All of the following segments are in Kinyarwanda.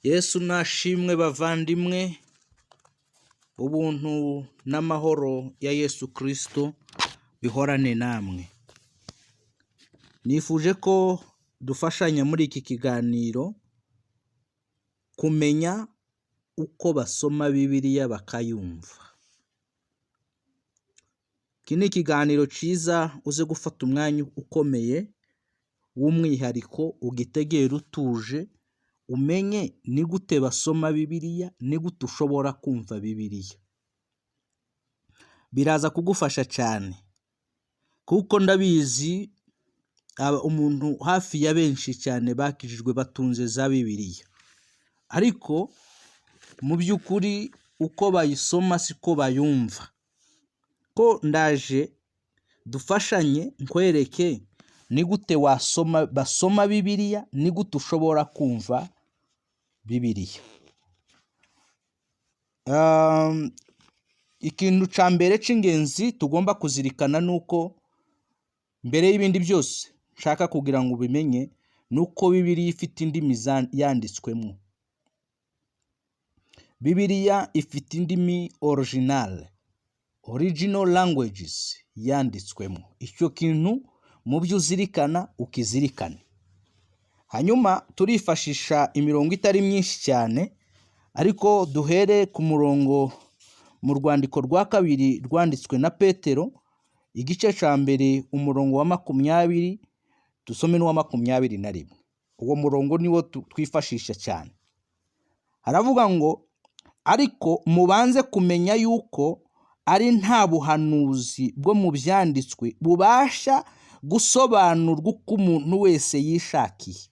Yesu nashimwe bavandimwe, ubuntu n'amahoro ya Yesu Kristo bihorane namwe. Nifuje ko dufashanya muri iki kiganiro kumenya uko basoma Bibiliya bakayumva. Iki ni ikiganiro cyiza, uze gufata umwanya ukomeye w'umwihariko, ugitegere utuje, umenye ni gute basoma Bibiliya, ni gute ushobora kumva Bibiliya. Biraza kugufasha cyane kuko ndabizi umuntu hafi ya benshi cyane bakijijwe batunze za Bibiliya, ariko mu by'ukuri uko bayisoma siko bayumva. Ko ndaje dufashanye nkwereke ni gute wasoma, basoma Bibiliya, ni gute ushobora kumva Bibiliya. Ikintu cya mbere cy'ingenzi tugomba kuzirikana ni uko mbere y'ibindi byose nshaka kugira ngo ubimenye, ni uko Bibiliya ifite indimi yanditswemo. Bibiliya ifite indimi original, original languages yanditswemo. Icyo kintu mu byo uzirikana ukizirikane. Hanyuma turifashisha imirongo itari myinshi cyane, ariko duhere ku murongo mu rwandiko rwa kabiri rwanditswe na Petero, igice cya mbere, umurongo wa 20, dusome n'uwa 21. Uwo murongo niwo twifashisha cyane. Haravuga ngo: "Ariko mubanze kumenya yuko ari nta buhanuzi bwo mu byanditswe bubasha gusobanurwa uko umuntu wese yishakiye."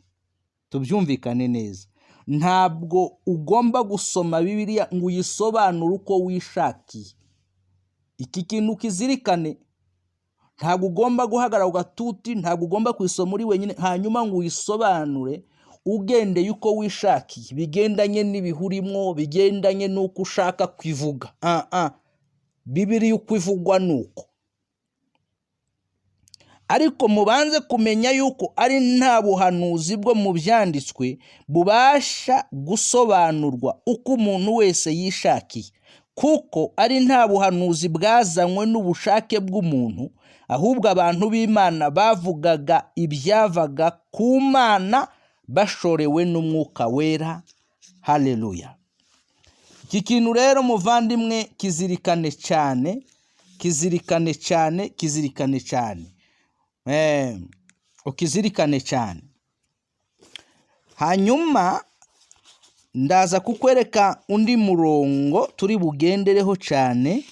Tubyumvikane neza, ntabwo ugomba gusoma Bibiliya ngo uyisobanure uko wishakiye. Iki kintu ukizirikane. Ntabwo ugomba guhagarara ku gatuti, ntabwo ugomba kuyisoma uri wenyine hanyuma ngo uyisobanure ugendeye uko wishakiye, bigendanye n'ibihe urimo, bigendanye n'uko ushaka kwivuga. Ah, Bibiliya uko ivugwa ni uko. "Ariko mubanze kumenya yuko ari nta buhanuzi bwo mu byanditswe bubasha gusobanurwa uko umuntu wese yishakiye, kuko ari nta buhanuzi bwazanywe n'ubushake bw'umuntu, ahubwo abantu b'Imana bavugaga ibyavaga ku Mana bashorewe n'Umwuka Wera." Haleluya! Iki kintu rero muvandimwe, kizirikane cyane, kizirikane cyane, kizirikane cyane, ukizirikane cyane. Hanyuma ndaza kukwereka undi murongo turi bugendereho cyane,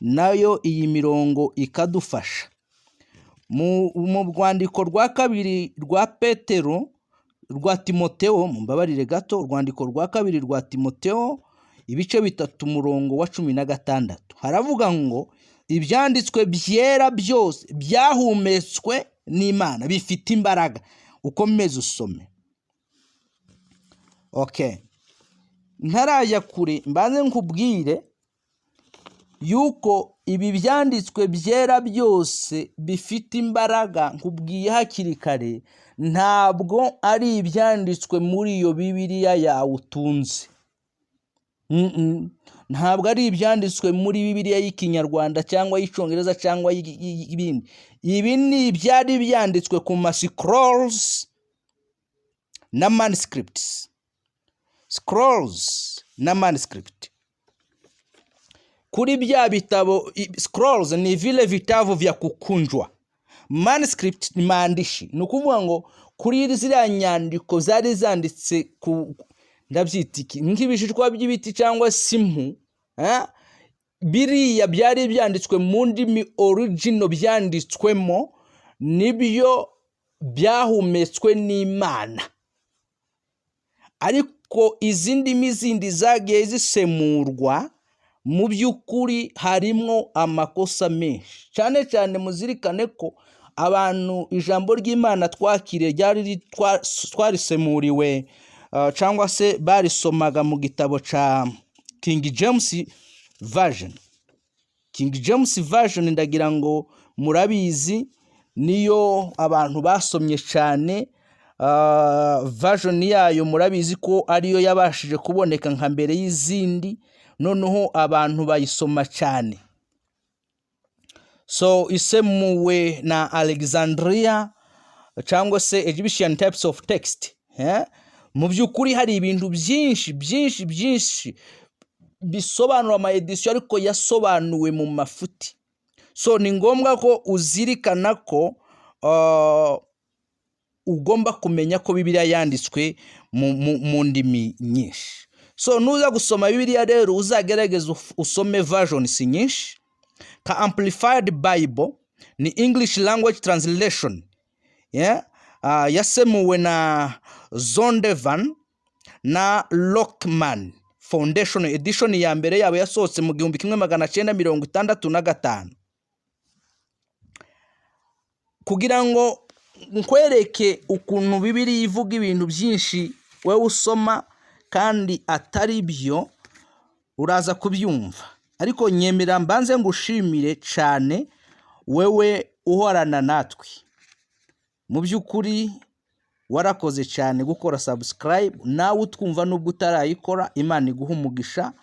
nayo iyi mirongo ikadufasha mu rwandiko rwa kabiri rwa Petero, rwa Timoteo, mumbabarire gato, urwandiko rwa kabiri rwa Timoteo, ibice 3, umurongo wa 16, haravuga ngo: "Ibyanditswe byera byose byahumetswe n'Imana, bifite imbaraga." Ukomeze usome. Okay, ntarajya kure, mbanze nkubwire yuko ibi byanditswe byera byose bifite imbaraga nkubwiye hakiri kare, ntabwo ari ibyanditswe muri iyo Bibiliya yawe utunze. Ntabwo ari ibyanditswe muri Bibiliya y'Ikinyarwanda cyangwa y'Icyongereza cyangwa y'ibindi. Ibi ni ibyari byanditswe ku ma scrolls na manuscripts, scrolls na manuscript, kuri bya bitabo. Scrolls ni vile vitabu vya kukunjwa, manuscript ni maandishi. Ni ukuvuga ngo kuri ziriya nyandiko zari zanditse ku, ndabyita iki, nk'ibishishwa by'ibiti cyangwa se impu, eh? Biriya byari byanditswe mu ndimi original byanditswemo, nibyo byahumetswe n'Imana. Ariko izi ndimi zindi zagiye zisemurwa, mu by'ukuri harimwo amakosa menshi cyane cyane. Muzirikane ko abantu ijambo ry'Imana twakiriye ryari twarisemuriwe cyangwa se barisomaga mu gitabo cya King James Version. King James Version, ndagira ngo murabizi, niyo abantu basomye cyane. Version yayo murabizi ko ariyo yabashije kuboneka nka mbere y'izindi, noneho abantu bayisoma cyane. So isemuwe na Alexandria cyangwa se Egyptian types of text, eh? Mu by'ukuri hari ibintu byinshi byinshi byinshi bisobanura ama édition, ariko yasobanuwe mu mafuti. So ni ngombwa ko uzirikana ko ugomba kumenya ko Bibiliya yanditswe mu ndimi nyinshi. So nuza gusoma Bibiliya rero, uzagerageze usome versions nyinshi. Ka Amplified Bible ni English language translation, yeah? Yasemuwe na Zondervan na Lockman. Foundation Edition ya mbere yabo yasohotse mu 1965. Kugira ngo nkwereke ukuntu Bibiliya ivuga ibintu byinshi wowe usoma kandi atari byo, uraza kubyumva. Ariko nyemera mbanze ngushimire cyane wewe uhorana natwe. Mu by'ukuri warakoze cyane gukora subscribe. Nawe utwumva nubwo utarayikora, Imana iguha umugisha,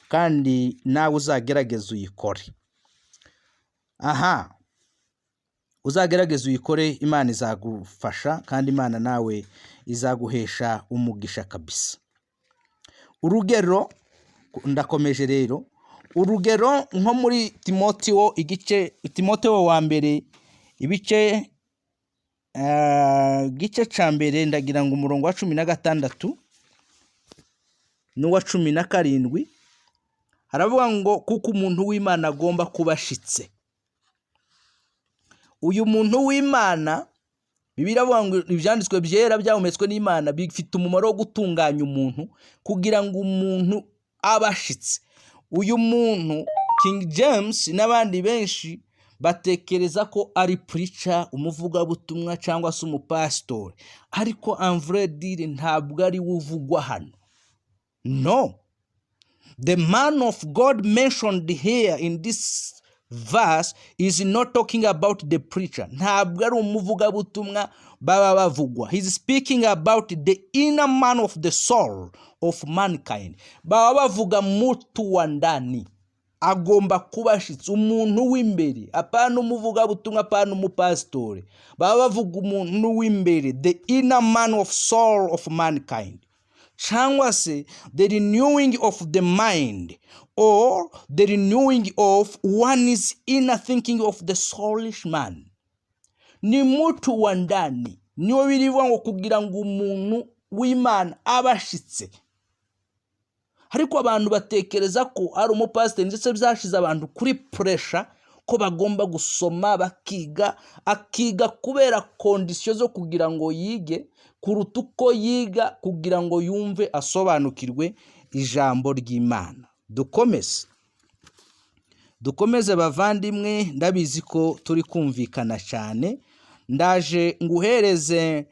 kandi nawe uzagerageza uyikore. Aha uzagerageza uyikore, Imana izagufasha kandi Imana nawe izaguhesha umugisha kabisa. Urugero, ndakomeje rero, urugero nko muri Timotewo, igice Timotewo wa mbere, ibice igice cya mbere, ndagira ngo umurongo wa 16 n'uwa 17, haravuga ngo: "Kuko umuntu w'Imana agomba kuba ashitse." Uyu muntu w'Imana, Bibiliya iravuga ngo ibyanditswe byera byahumetswe n'Imana bifite umumaro wo gutunganya umuntu kugira ngo umuntu abe ashitse. Uyu muntu, King James n'abandi benshi batekereza ko ari preacher, umuvugabutumwa cyangwa se umupasitori, ariko en vrai dire ntabwo ari we uvugwa hano. No, the man of God mentioned here in this verse is not talking about the preacher. Ntabwo ari umuvugabutumwa baba bavugwa. He's speaking about the inner man of the soul of mankind. Baba bavuga mutu wa ndani, agomba kuba ashitse, umuntu w'imbere, apana umuvugabutumwa, apana umupasitori. Baba bavuga umuntu w'imbere, the inner man of soul of mankind, cyangwa se the renewing of the mind or the renewing of one's inner thinking of the soulish man. Ni mutu wa ndani, niwo birivuga ngo kugira ngo umuntu w'Imana abe ashitse. Ariko abantu batekereza ko ari umupasiteri, ndetse byashize abantu kuri pressure ko bagomba gusoma bakiga, akiga kubera condition zo kugira ngo yige kuruta uko yiga kugira ngo yumve asobanukirwe ijambo ry'Imana. Dukomeze, dukomeze bavandimwe, ndabizi ko turi kumvikana cyane. Ndaje nguhereze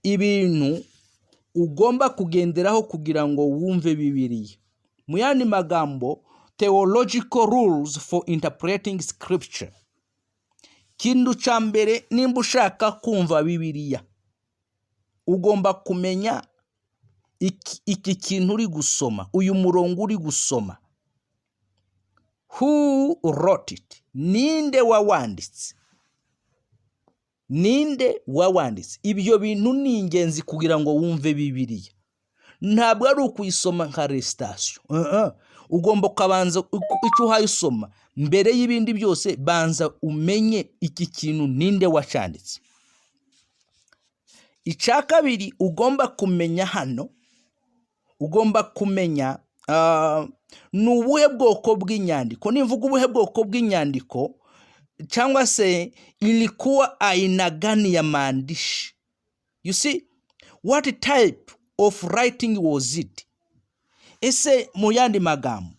ibintu ugomba kugenderaho kugira ngo wumve Bibiliya. Mu yandi magambo, theological rules for interpreting scripture. Kintu cya mbere, nimba ushaka kumva Bibiliya, ugomba kumenya iki kintu uri gusoma, uyu murongo uri gusoma. Who wrote it? Ninde wawanditse? Ninde wawanditse? Ibyo bintu ni ingenzi kugira ngo wumve Bibiliya. Ntabwo ari ukuyisoma nka récitation. Ugomba ukabanza, icyo uhaye usoma mbere y'ibindi byose, banza umenye iki kintu ninde wacyanditse. Icya kabiri ugomba kumenya hano, ugomba kumenya ni ubuhe bwoko bw'inyandiko. Nimvuga ubuhe bwoko bw'inyandiko, cyangwa se ilikuwa aina gani ya maandishi, you see, what type of writing was it? Ese mu yandi magambo,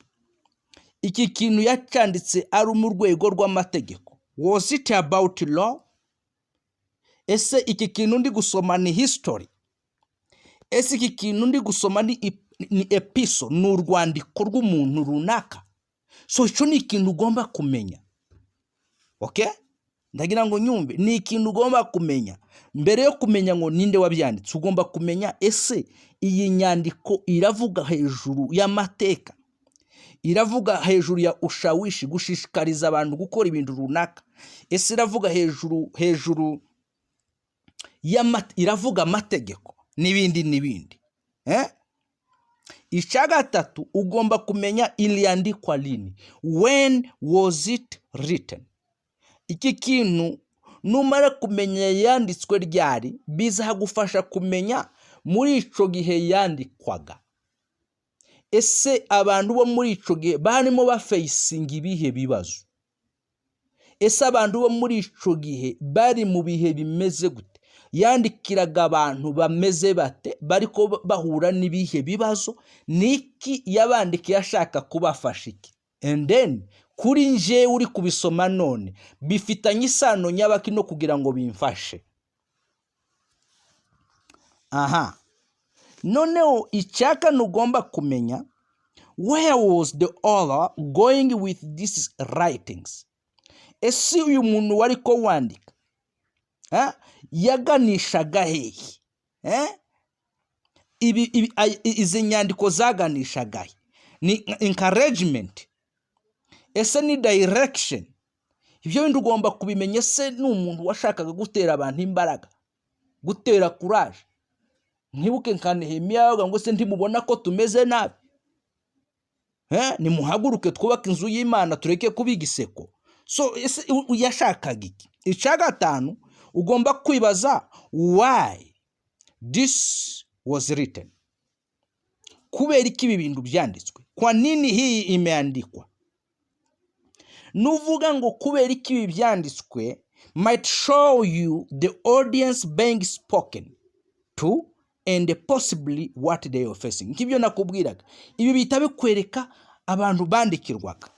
iki kintu yacyanditse ari mu rwego rw'amategeko? Was it about law? Ese iki kintu ndi gusoma ni history? Ese iki kintu ndi gusoma ni epistle, ni urwandiko rw'umuntu runaka? So icyo ni ikintu ugomba kumenya, okay? Ndagira ngo nyumve, ni ikintu ugomba kumenya. Mbere yo kumenya ngo ninde wabyanditse, ugomba kumenya: ese iyi nyandiko iravuga hejuru y'amateka, iravuga hejuru ya ushawishi, gushishikariza abantu gukora ibintu runaka? Ese iravuga hejuru iravuga amategeko n'ibindi n'ibindi, eh? Icya gatatu ugomba kumenya: iliandikwa lini? When was it written? Iki kintu numara kumenya yanditswe ryari, bizagufasha kumenya muri ico gihe yandikwaga, ese abantu bo muri ico gihe barimo bafacinga ibihe bibazo? Ese abantu bo muri ico gihe bari mu bihe bimeze gute? Yandikiraga abantu bameze bate? Bariko bahura n'ibihe bibazo? Niki yabandikiye? Ashaka kubafasha iki? And then kuri njyewe uri kubisoma none, bifitanye isano nyabaki no kugira ngo bimfashe? Aha noneho icya kane ugomba kumenya: where was the author going with these writings? Ese uyu muntu wari ko wandika, eh, yaganishaga hehe, eh? Izi nyandiko zaganishaga he? Ni encouragement? Ese ni direction? Ibyo bindi ugomba kubimenya. Ese ni umuntu washakaga gutera abantu imbaraga, gutera courage? Ntibuke nka Nehemiya yavuga ngo: "Se ntimubona ko tumeze nabi? Eh, nimuhaguruke twubake inzu y'Imana, tureke kuba igiseko." So ese yashakaga iki? Icya gatanu ugomba kwibaza: why this was written? Kubera iki ibi bintu byanditswe? Kwa nini hii imeandikwa? Nuvuga ngo kubera iki ibi byanditswe, might show you the audience being spoken to and possibly what they are facing. Nk'ibyo nakubwiraga, ibi bihita bikwereka abantu bandikirwaga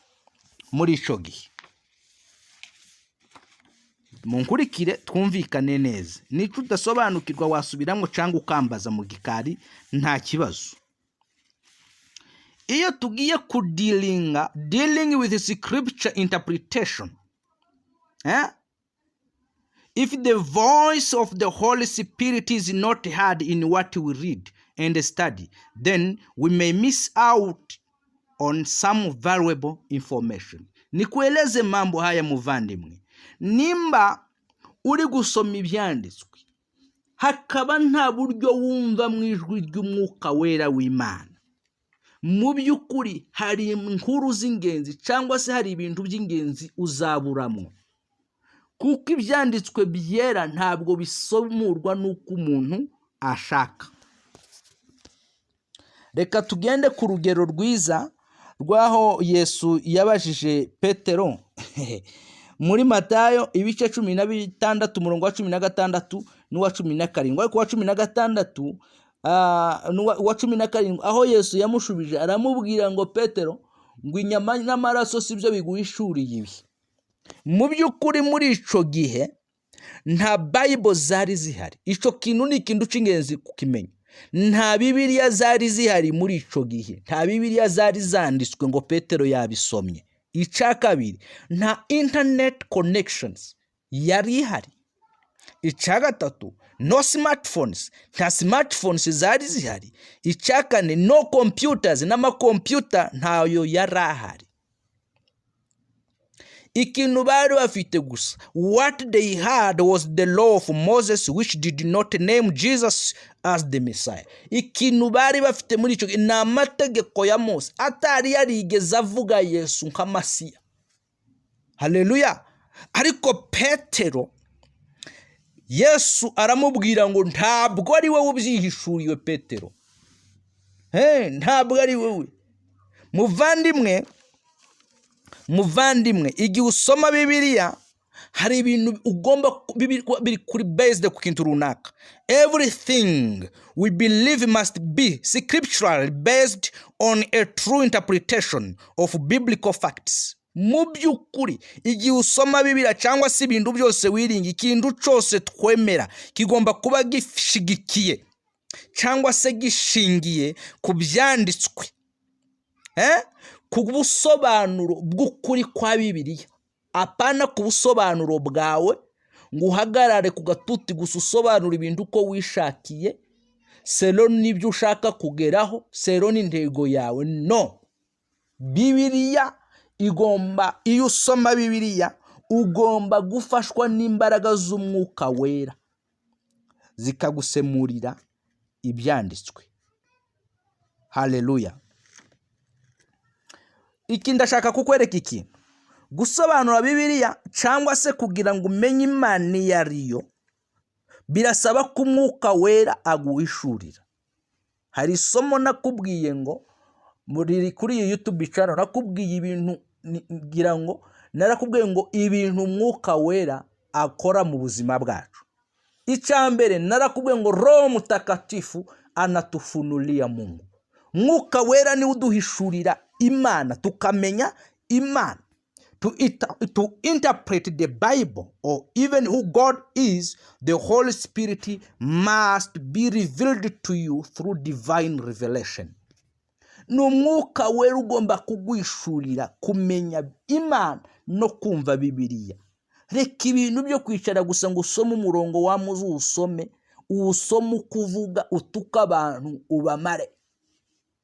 muri ico gihe. Munkurikire twumvikane neza. Nica udasobanukirwa wasubiramo cyangwa ukambaza mu gikari, nta kibazo. Iyo tugiye kudealinga, dealing with scripture interpretation, eh? If the voice of the Holy Spirit is not heard in what we read and study, then we may miss out on some valuable information. Nikueleze mambo haya, muvandimwe. Nimba uri gusoma ibyanditswe, hakaba nta buryo wumva mu ijwi ry'Umwuka Wera w'Imana, mu by'ukuri hari inkuru z'ingenzi cyangwa se hari ibintu by'ingenzi uzaburamo, kuko ibyanditswe byera ntabwo bisomurwa n'uko umuntu ashaka. Reka tugende ku rugero rwiza rw'aho Yesu yabajije Petero muri Matayo ibice 16, umurongo wa 16 n'uwa 17. Ariko uwa 16 n'uwa 17, aho Yesu yamushubije aramubwira ngo: "Petero," ngo, "inyama n'amaraso si byo biguhishuriye ibi." Mu by'ukuri muri ico gihe nta Bible zari zihari. Ico kintu ni ikintu cy'ingenzi kukimenya. Nta Bibiliya zari zihari muri ico gihe, nta Bibiliya zari zanditswe ngo Petero yabisomye. Icya kabiri, nta internet connections yari ihari. Icya gatatu, no smartphones, nta smartphones zari zihari. Icya kane, no computers, n'amakompiyuta ntayo yari ahari. Ikintu bari bafite gusa, what they had was the law of Moses, which did not name Jesus as the Messiah. Ikintu bari bafite muri icyo gihe ni amategeko ya Mose atari yarigeze avuga Yesu nka Masiya. Haleluya! Ariko Petero, Yesu aramubwira ngo: "Ntabwo ari wowe ubyihishuriwe, Petero. Hey, ntabwo ari wowe." Muvandimwe, muvandimwe, igihe usoma Bibiliya hari ibintu ugomba biri kuri based ku kintu runaka. Everything we believe must be scripturally based on a true interpretation of biblical facts. Mu by'ukuri igihe usoma Bibiliya cyangwa se ibintu byose wiringa, ikintu cyose twemera kigomba kuba gishigikiye cyangwa se gishingiye ku byanditswe, eh? Ku busobanuro bw'ukuri kwa Bibiliya. Apana ku busobanuro bwawe, ngo uhagarare ku gatuti gusa usobanura ibintu uko wishakiye, selon n'ibyo ushaka kugeraho, selon n'intego yawe. No, Bibiliya igomba, iyo usoma Bibiliya ugomba gufashwa n'imbaraga z'Umwuka Wera, zikagusemurira ibyanditswe. Haleluya! Iki ndashaka kukwereka ikintu: gusobanura Bibiliya cyangwa se kugira ngo umenye Imana iyo ariyo, birasaba ko Umwuka Wera aguhishurira. Hari isomo nakubwiye ngo muri kuri iyi YouTube channel, nakubwiye ibintu, ngira ngo narakubwiye ngo ibintu Umwuka Wera akora mu buzima bwacu. Icya mbere narakubwiye ngo Roho Mtakatifu anatufunulia Mungu. Mwuka Wera niwe uduhishurira Imana, tukamenya Imana. To interpret the Bible or even who God is, the Holy Spirit must be revealed to you through divine revelation. Ni Umwuka Wera ugomba kuguhishurira kumenya Imana no kumva Bibiliya. Reka ibintu byo kwicara gusa ngo usome umurongo, wamuze uwusome, uwusome uko uvuga, utuka abantu ubamare,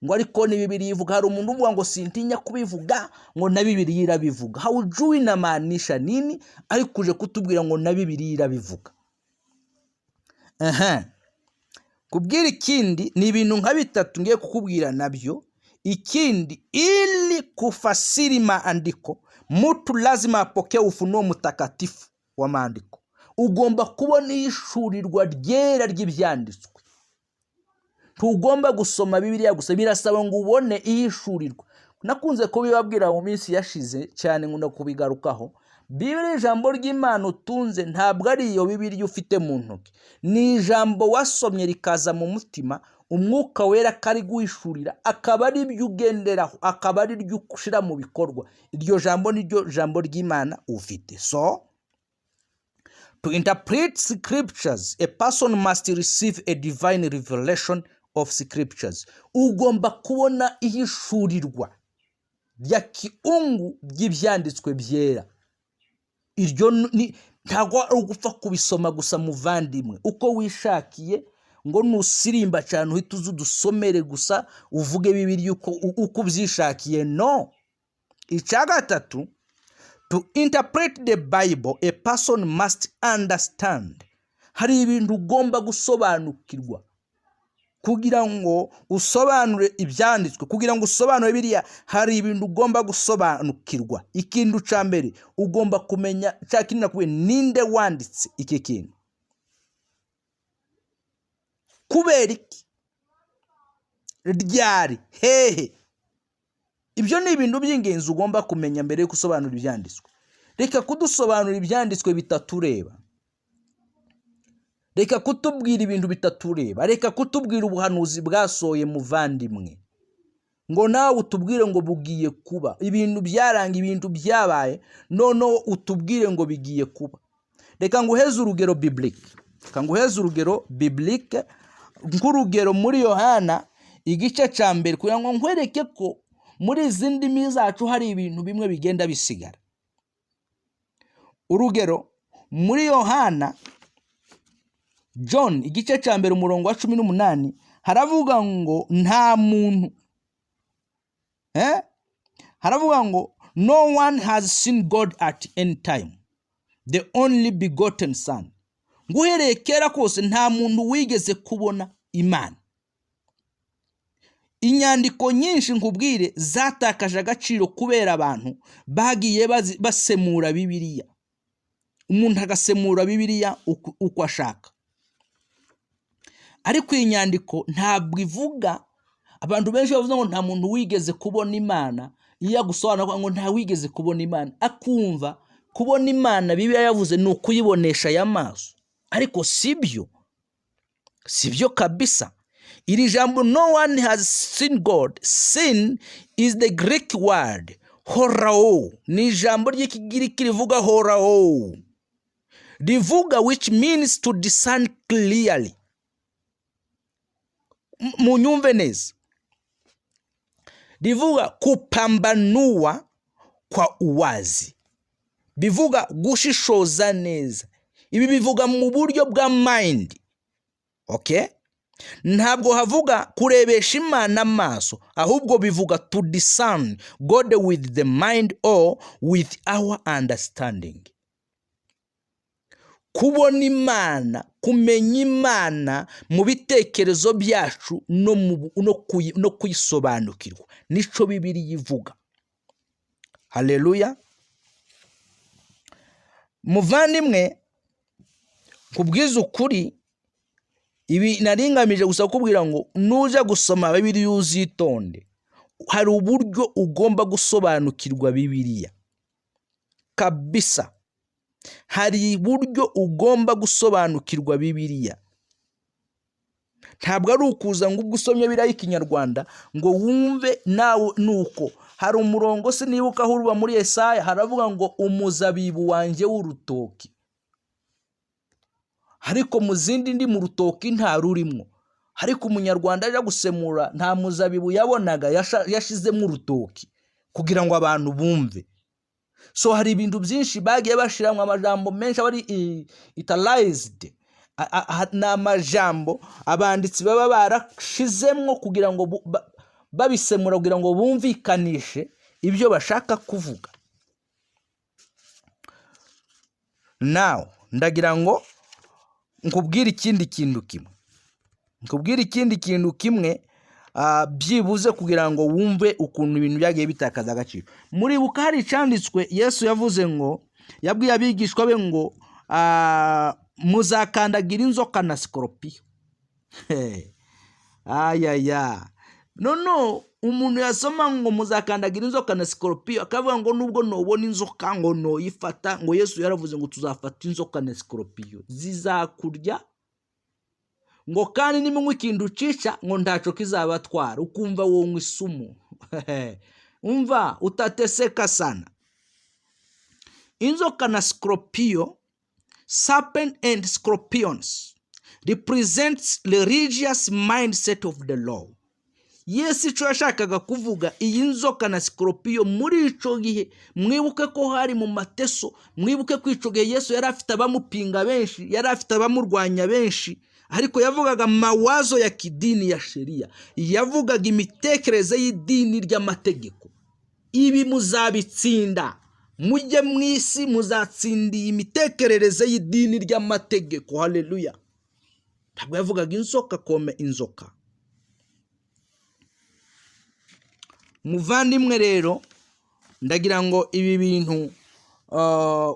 ngo ariko ni Bibiliya ivuga. Hari umuntu uvuga ngo sintinya kubivuga, ngo na Bibiliya irabivuga. Haujui inamaanisha nini, ariko uje kutubwira ngo na Bibiliya irabivuga. Aha kubwira ikindi ni ibintu nka bitatu ngiye kukubwira nabyo. Ikindi, ili kufasiri maandiko mtu lazima apokee ufunuo mtakatifu wa maandiko. Ugomba kubona ihishurirwa ryera ry'ibyanditswe. Ntugomba gusoma Bibiliya gusa, birasaba ngo ubone ihishurirwa. Nakunze kubibabwira mu minsi yashize cyane, nkunda kubigarukaho. Bibiliya, ijambo ry'Imana utunze, ntabwo ari iyo Bibiliya ufite mu ntoki. Ni ijambo wasomye rikaza mu mutima, Umwuka Wera akariguhishurira, akaba ari byo ugenderaho, akaba ari ryo ushyira mu bikorwa. Iryo jambo ni ryo jambo ry'Imana ufite. So to interpret scriptures, a person must receive a divine revelation of scriptures. Ugomba kubona ihishurirwa rya kiungu ry'ibyanditswe byera. Iryo ni ntabwo ari ugupfa kubisoma gusa, muvandimwe, uko wishakiye, ngo nusirimba cyane uhite uza udusomere gusa, uvuge Bibiliya uko ubyishakiye. No, icya gatatu, to interpret the Bible a person must understand. Hari ibintu ugomba gusobanukirwa kugira ngo usobanure ibyanditswe, kugira ngo usobanure biriya. Hari ibintu ugomba gusobanukirwa. Ikintu cya mbere ugomba kumenya, cya kintu nakubwiye: ninde wanditse iki kintu? Kubera iki? Ryari? Hehe? Ibyo ni ibintu by'ingenzi ugomba kumenya mbere yo gusobanura ibyanditswe. Reka kudusobanura ibyanditswe bitatureba, reka kutubwira ibintu bitatureba, reka kutubwira ubuhanuzi bwasohoye, muvandimwe, ngo nawe utubwire ngo bugiye kuba. Ibintu byaranga, ibintu byabaye, noneho utubwire ngo bigiye kuba. Reka nguheze urugero biblique, reka nguheze urugero biblique, nk'urugero muri Yohana igice cya 1, kugira ngo nkwereke ko muri izi ndimi zacu hari ibintu bimwe bigenda bisigara. Urugero muri Yohana, John, igice cya 1, umurongo wa 18, haravuga ngo nta muntu, haravuga ngo "No one has seen God at any time, the only begotten Son." Ngo uhereye kera kose nta muntu wigeze kubona Imana. Inyandiko nyinshi, nkubwire, zatakaje agaciro kubera abantu bagiye basemura Bibiliya, umuntu agasemura Bibiliya uko ashaka. Ariko iyi nyandiko ntabwo ivuga, abantu benshi bavuze ngo nta muntu wigeze kubona Imana, iyo agusobanura ngo nta wigeze kubona Imana, akumva kubona Imana Bibiliya yavuze ni ukuyibonesha aya maso. Ariko si byo, si byo kabisa. Iri jambo "no one has seen God", "seen" is the Greek word horao, ni ijambo ry'Ikigiriki rivuga horao, rivuga which means to discern clearly. Munyumve neza, rivuga kupambanua kwa uwazi. Bivuga gushishoza neza. Ibi bivuga mu buryo bwa mind, okay? Ntabwo havuga kurebesha Imana amaso, ahubwo bivuga to discern God with the mind or with our understanding. Kubona Imana, kumenya Imana mu bitekerezo byacu no kuyisobanukirwa, nico Bibiliya ivuga. Haleluya! Muvandimwe, kubwiza ukuri, ibi naringamije gusa kukubwira ngo nuja gusoma Bibiliya uzitonde. Hari uburyo ugomba gusobanukirwa Bibiliya kabisa. Hari uburyo ugomba gusobanukirwa Bibiliya. Ntabwo ari ukuza ngo ubwo usomye Bibiliya y'Ikinyarwanda ngo wumve nawe. Nuko hari umurongo, sinibuka aho uruba, muri Yesaya, haravuga ngo "umuzabibu wanjye w'urutoki", ariko mu zindi ndi mu rutoki nta rurimo. Ariko Umunyarwanda aje gusemura, nta muzabibu yabonaga, yashizemo urutoki kugira ngo abantu bumve. So hari ibintu byinshi bagiye bashyiramo, amajambo menshi aba ari italicized. Ni amajambo abanditsi baba barashizemwo kugira ngo babisemura kugira ngo bumvikanishe ibyo bashaka kuvuga. Nawe ndagira ngo nkubwire ikindi kintu kimwe, byibuze kugira ngo wumve ukuntu ibintu byagiye bitakaza agaciro. Muribuka hari icyanditswe Yesu yavuze ngo yabwiye abigishwa be ngo "Muzakandagira inzoka na sikoropiyo". Ayaya, none umuntu yasoma ngo "muzakandagira inzoka na sikoropiyo", akavuga ngo nubwo nubona inzoka ngo noyifata, ngo Yesu yaravuze ngo tuzafata inzoka na sikoropiyo zizakurya, ngo kandi nimunywa ikintu cica ngo ntacyo kizabatwara, ukumva wonywa isumu. Umva, utateseka sana. Inzoka na sikoropiyo, serpent and scorpions, represents religious mindset of the law. Yesu icyo yashakaga kuvuga, iyi nzoka na sikoropiyo muri icyo gihe, mwibuke ko hari mu mateso, mwibuke ko icyo gihe Yesu yari afite abamupinga benshi, yari afite abamurwanya benshi, ariko yavugaga mawazo ya kidini ya sheria, yavugaga imitekerereze y'idini ry'amategeko. Ibi muzabitsinda, mujye mu isi muzatsinda iyi mitekerereze y'idini ry'amategeko. Haleluya! Ntabwo yavugaga inzoka comme inzoka. Muvandimwe, rero ndagira ngo ibi bintu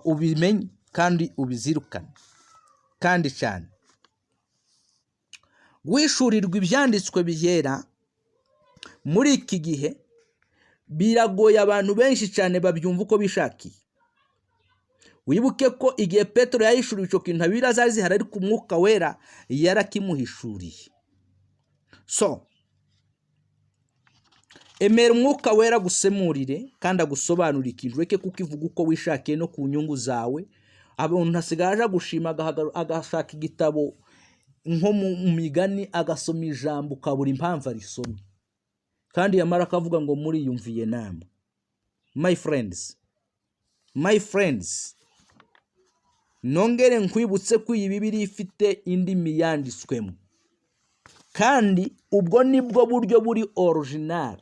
ubimenye kandi ubizirukane kandi cyane. Guhishurirwa ibyanditswe byera muri iki gihe biragoye, abantu benshi cyane babyumva uko bishakiye. Wibuke ko igihe Petero yahishuriwe icyo kintu, Bibiliya zari zihari, ariko Umwuka Wera yarakimuhishuriye. So emera Umwuka Wera agusemurire kandi agusobanurire ikintu, ureke kukivuga uko wishakiye no ku nyungu zawe. Umuntu asigaye aje gushima, agashaka igitabo nko mu Migani, agasoma ijambo ukabura impamvu arisomye, kandi yamara akavuga ngo muriyumviye namwe. My friends, my friends, nongere nkwibutse ko iyi Bibiliya ifite indimi yanditswemo, kandi ubwo nibwo buryo buri original.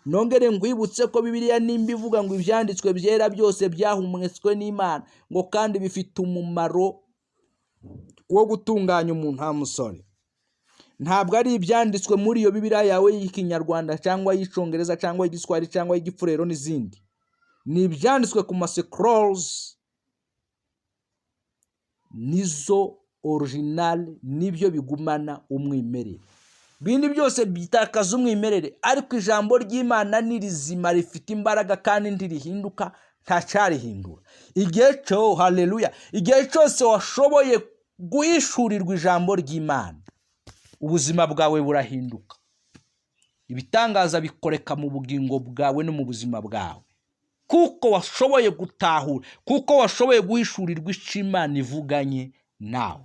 Nongere nkwibutse ko Bibiliya nimba ivuga ngo ibyanditswe byera byose byahumetswe n'Imana, ngo kandi bifite umumaro wo gutunganya umuntu, nta musore, ntabwo ari ibyanditswe muri iyo Bibiliya yawe y'Ikinyarwanda cyangwa y'Icyongereza cyangwa y'Igiswahili cyangwa y'Igifurero n'izindi. Ni ibyanditswe ku mascrolls, nizo original, nibyo bigumana umwimerere. Ibindi byose bitakaza umwimerere, ariko ijambo ry'Imana ni rizima, rifite imbaraga kandi ntirihinduka, ntacyarihindura. Igihe cyo, haleluya, igihe cyose washoboye guhishurirwa ijambo ry'Imana, ubuzima bwawe burahinduka, ibitangaza bikoreka mu bugingo bwawe no mu buzima bwawe, kuko washoboye gutahura, kuko washoboye guhishurirwa icyo Imana ivuganye nawe.